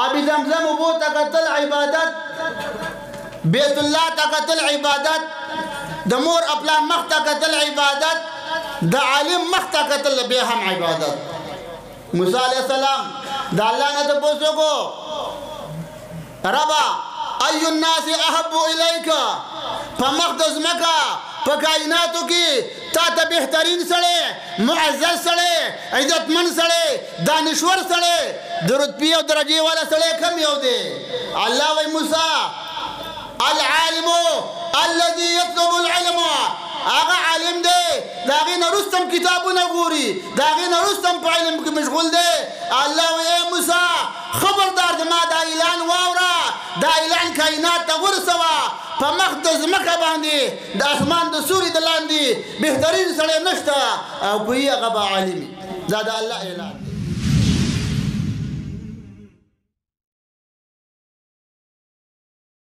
آب زمزم اوبو ته کتل عبادت، بیت الله ته کتل عبادت، د مور خپل مخ ته کتل عبادت، د عالم مخ ته کتل بیا هم عبادت. موسی علیه السلام د الله نه تپوس وکړو، ربا ای الناس احب الیک، په مخ د ځمکه په کائناتو کې تا ته بهترین سړی، معزز سړی، عزتمن سړی، دانشور سړی، د رتبې او درجې والا سړی کم یو دی؟ الله وایي موسی العالم الذي يطلب العلم، هغه عالم دی د هغې نه وروسته هم کتابونه ګوري، د هغې نه وروسته هم په علم کې مشغول دی. الله وایي ای موسی خبردار زما دا اعلان واوره، دا اعلان کائنات ته ورسوه، په مخ د ځمکه باندې د اسمان د سوري د لاندې بهترین سړی نشته او کوي هغه به عالم وي. دا د الله اعلان.